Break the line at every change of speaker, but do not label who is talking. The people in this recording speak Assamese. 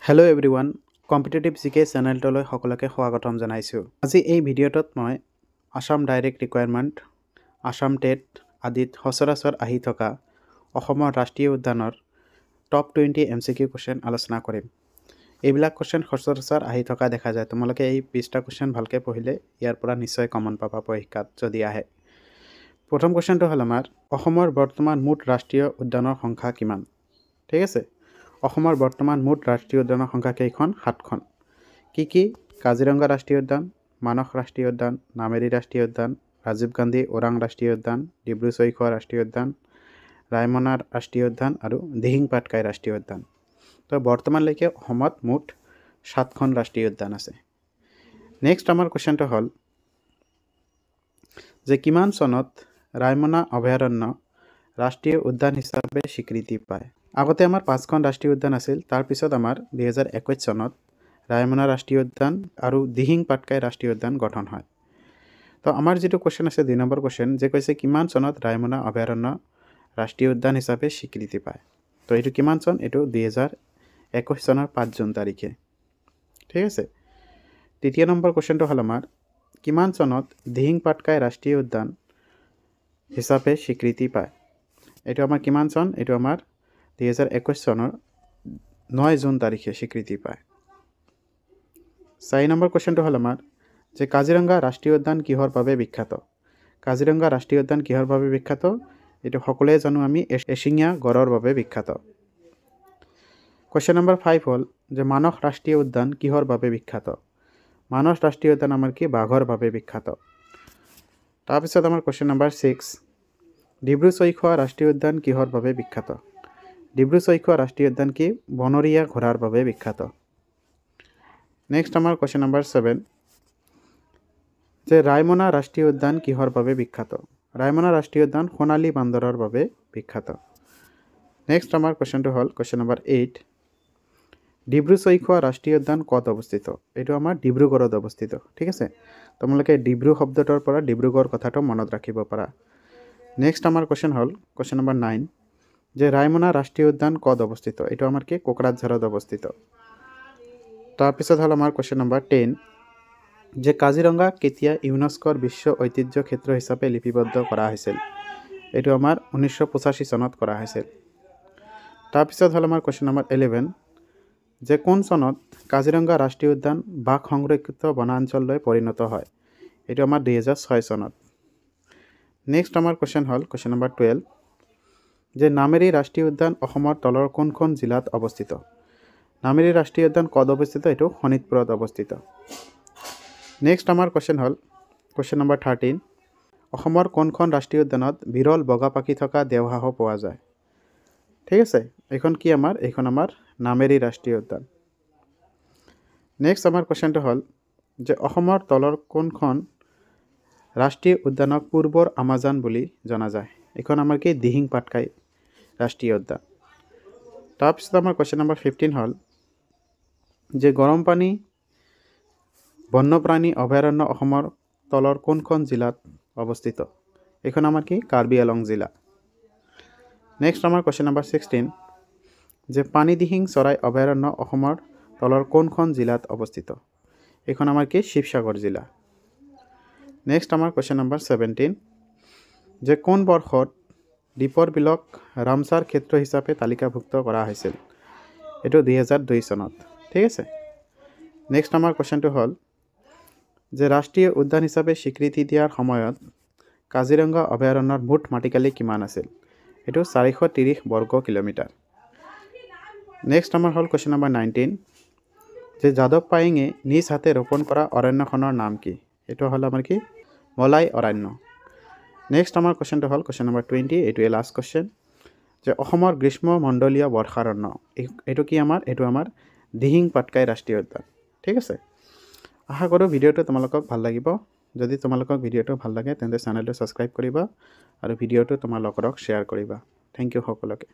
হেল্ল' এভৰিৱান, কম্পিটিটিভ জিকে চেনেলটোলৈ সকলোকে স্বাগতম জনাইছোঁ। আজি এই ভিডিঅ'টোত মই Assam direct requirement, Assam TET আদিত সচৰাচৰ আহি থকা অসমৰ ৰাষ্ট্ৰীয় উদ্যানৰ টপ 20 এমচিকিউ কুৱেশ্যন আলোচনা কৰিম। এইবিলাক কুৱেশ্যন সচৰাচৰ আহি থকা দেখা যায়। তোমালোকে এই 20টা কুৱেশ্যন ভালকৈ পঢ়িলে ইয়াৰ পৰা নিশ্চয় কমন পাবা পৰীক্ষাত যদি আহে। প্ৰথম কুৱেশ্যনটো হ'ল আমাৰ অসমৰ বৰ্তমান মুঠ ৰাষ্ট্ৰীয় উদ্যানৰ সংখ্যা কিমান? ঠিক আছে, অসমৰ বৰ্তমান মুঠ ৰাষ্ট্ৰীয় উদ্যানৰ সংখ্যা কেইখন? 7খন। কি কি? কাজিৰঙা ৰাষ্ট্ৰীয় উদ্যান, মানস ৰাষ্ট্ৰীয় উদ্যান, নামেৰী ৰাষ্ট্ৰীয় উদ্যান, ৰাজীৱ গান্ধী ওৰাং ৰাষ্ট্ৰীয় উদ্যান, ডিব্ৰু ছৈখোৱা ৰাষ্ট্ৰীয় উদ্যান, ৰায়মনা ৰাষ্ট্ৰীয় উদ্যান আৰু দিহিং পাটকাই ৰাষ্ট্ৰীয় উদ্যান। তো বৰ্তমানলৈকে অসমত মুঠ 7খন ৰাষ্ট্ৰীয় উদ্যান আছে। নেক্সট আমাৰ কুৱেশ্যনটো হ'ল যে কিমান চনত ৰায়মনা অভয়াৰণ্য ৰাষ্ট্ৰীয় উদ্যান হিচাপে স্বীকৃতি পায়? আগতে আমাৰ 5খন ৰাষ্ট্ৰীয় উদ্যান আছিল, তাৰপিছত আমাৰ 2021 চনত ৰায়মনা ৰাষ্ট্ৰীয় উদ্যান আৰু দিহিং পাটকাই ৰাষ্ট্ৰীয় উদ্যান গঠন হয়। তো আমাৰ যিটো কুৱেশ্যন আছে 2 নম্বৰ কুৱেশ্যন, যে কৈছে কিমান চনত ৰায়মনা অভয়াৰণ্য ৰাষ্ট্ৰীয় উদ্যান হিচাপে স্বীকৃতি পায়? তো এইটো কিমান চন? এইটো 2021 চনৰ 5 জুন তাৰিখে। ঠিক আছে, তৃতীয় নম্বৰ কুৱেশ্যনটো হ'ল আমাৰ কিমান চনত দিহিং পাটকাই ৰাষ্ট্ৰীয় উদ্যান হিচাপে স্বীকৃতি পায়? এইটো আমাৰ কিমান চন? এইটো আমাৰ 2021 চনৰ 9 জুন তাৰিখে স্বীকৃতি পায়। 4 নম্বৰ কুৱেশ্যনটো হ'ল আমাৰ যে কাজিৰঙা ৰাষ্ট্ৰীয় উদ্যান কিহৰ বাবে বিখ্যাত? কাজিৰঙা ৰাষ্ট্ৰীয় উদ্যান কিহৰ বাবে বিখ্যাত? এইটো সকলোৱে জানো আমি, এশিঙীয়া গঁড়ৰ বাবে বিখ্যাত। কুৱেশ্যন নম্বৰ 5 হ'ল যে মানস ৰাষ্ট্ৰীয় উদ্যান কিহৰ বাবে বিখ্যাত? মানস ৰাষ্ট্ৰীয় উদ্যান আমাৰ কি? বাঘৰ বাবে বিখ্যাত। তাৰপিছত আমাৰ কুৱেশ্যন নম্বৰ 6, ডিব্ৰু ছৈখোৱা ৰাষ্ট্ৰীয় উদ্যান কিহৰ বাবে বিখ্যাত? ডিব্ৰু ছৈখোৱা ৰাষ্ট্ৰীয় উদ্যান কি? বনৰীয়া ঘোঁৰাৰ বাবে বিখ্যাত। নেক্সট আমাৰ কুৱেশ্যন নম্বৰ 7, যে ৰায়মনা ৰাষ্ট্ৰীয় উদ্যান কিহৰ বাবে বিখ্যাত? ৰায়মনা ৰাষ্ট্ৰীয় উদ্যান সোণালী বান্দৰৰ বাবে বিখ্যাত। নেক্সট আমাৰ কুৱেশ্যনটো হ'ল কুৱেশ্যন নম্বৰ 8, ডিব্ৰু ছৈখোৱা ৰাষ্ট্ৰীয় উদ্যান ক'ত অৱস্থিত? এইটো আমাৰ ডিব্ৰুগড়ত অৱস্থিত। ঠিক আছে, তোমালোকে ডিব্ৰু শব্দটোৰ পৰা ডিব্ৰুগড় কথাটো মনত ৰাখিব পাৰা। নেক্সট আমাৰ কুৱেশ্যন হ'ল কুৱেশ্যন নম্বৰ 9, যে ৰায়মনা ৰাষ্ট্ৰীয় উদ্যান ক'ত অৱস্থিত? এইটো আমাৰ কি? কোকৰাঝাৰত অৱস্থিত। তাৰপিছত হ'ল আমাৰ কুৱেশ্যন নম্বৰ 10, যে কাজিৰঙা কেতিয়া ইউনেস্কোৰ বিশ্ব ঐতিহ্য ক্ষেত্ৰ হিচাপে লিপিবদ্ধ কৰা হৈছিল? এইটো আমাৰ 1985 চনত কৰা হৈছিল। তাৰপিছত হ'ল আমাৰ কুৱেশ্যন নম্বৰ 11, যে কোন চনত কাজিৰঙা ৰাষ্ট্ৰীয় উদ্যান বাঘ সংৰক্ষিত বনাঞ্চললৈ পৰিণত হয়? এইটো আমাৰ 2006 চনত। নেক্সট আমাৰ কুৱেশ্যন হ'ল কুৱেশ্যন নম্বৰ 12, যে নামেৰী ৰাষ্ট্ৰীয় উদ্যান অসমৰ তলৰ কোনখন জিলাত অৱস্থিত? নামেৰী ৰাষ্ট্ৰীয় উদ্যান ক'ত অৱস্থিত? এইটো শোণিতপুৰত অৱস্থিত। নেক্সট আমাৰ কুৱেশ্যন হ'ল কুৱেশ্যন নম্বৰ 13, অসমৰ কোনখন ৰাষ্ট্ৰীয় উদ্যানত বিৰল বগা পাখি থকা দেওহাঁহো পোৱা যায়? ঠিক আছে, এইখন কি আমাৰ? এইখন আমাৰ নামেৰী ৰাষ্ট্ৰীয় উদ্যান। নেক্সট আমাৰ কুৱেশ্যনটো হ'ল যে অসমৰ তলৰ কোনখন ৰাষ্ট্ৰীয় উদ্যানক পূৰ্বৰ আমাজান বুলি জনা যায়? এইখন আমাৰ কি? দিহিং পাটকাই ৰাষ্ট্ৰীয় উদ্যান। তাৰপিছত আমাৰ কুৱেশ্যন নম্বৰ 15 হ'ল যে গৰমপানী বন্যপ্ৰাণী অভয়াৰণ্য অসমৰ তলৰ কোনখন জিলাত অৱস্থিত? এইখন আমাৰ কি? কাৰ্বি আলং জিলা। নেক্সট আমাৰ কুৱেশ্যন নম্বৰ 16, যে পানীদিহিং চৰাই অভয়াৰণ্য অসমৰ তলৰ কোনখন জিলাত অৱস্থিত? এইখন আমাৰ কি? শিৱসাগৰ জিলা। নেক্সট আমাৰ কুৱেশ্যন নম্বৰ 17, যে কোন বৰ্ষত দীপৰ বিলক ৰামচাৰ ক্ষেত্ৰ হিচাপে তালিকাভুক্ত কৰা হৈছিল? এইটো 2002 চনত। ঠিক আছে, নেক্সট আমাৰ কুৱেশ্যনটো হ'ল যে ৰাষ্ট্ৰীয় উদ্যান হিচাপে স্বীকৃতি দিয়াৰ সময়ত কাজিৰঙা অভয়াৰণ্যৰ মুঠ মাটিকালি কিমান আছিল? এইটো 430 বৰ্গ কিলোমিটাৰ। নেক্সট আমাৰ হ'ল কুৱেশ্যন নম্বৰ 19, যে যাদৱ পায়েঙে নিজ হাতে ৰোপণ কৰা অৰণ্যখনৰ নাম কি? এইটো হ'ল আমাৰ কি? মলাই অৰণ্য। নেক্সট আমাৰ কুৱেশ্যনটো হ'ল কুৱেশ্যন নম্বৰ 20, এইটোৱে লাষ্ট কুৱেশ্যন, যে অসমৰ গ্ৰীষ্মমণ্ডলীয় বৰ্ষাৰণ্য এইটো কি আমাৰ? এইটো আমাৰ দিহিং পাটকাই ৰাষ্ট্ৰীয় উদ্যান। ঠিক আছে, আশা কৰোঁ ভিডিঅ'টো তোমালোকক ভাল লাগিব। যদি তোমালোকক ভিডিঅ'টো ভাল লাগে তেন্তে চেনেলটো ছাবস্ক্ৰাইব কৰিবা আৰু ভিডিঅ'টো তোমাৰ লগৰক শ্বেয়াৰ কৰিবা। Thank U সকলোকে।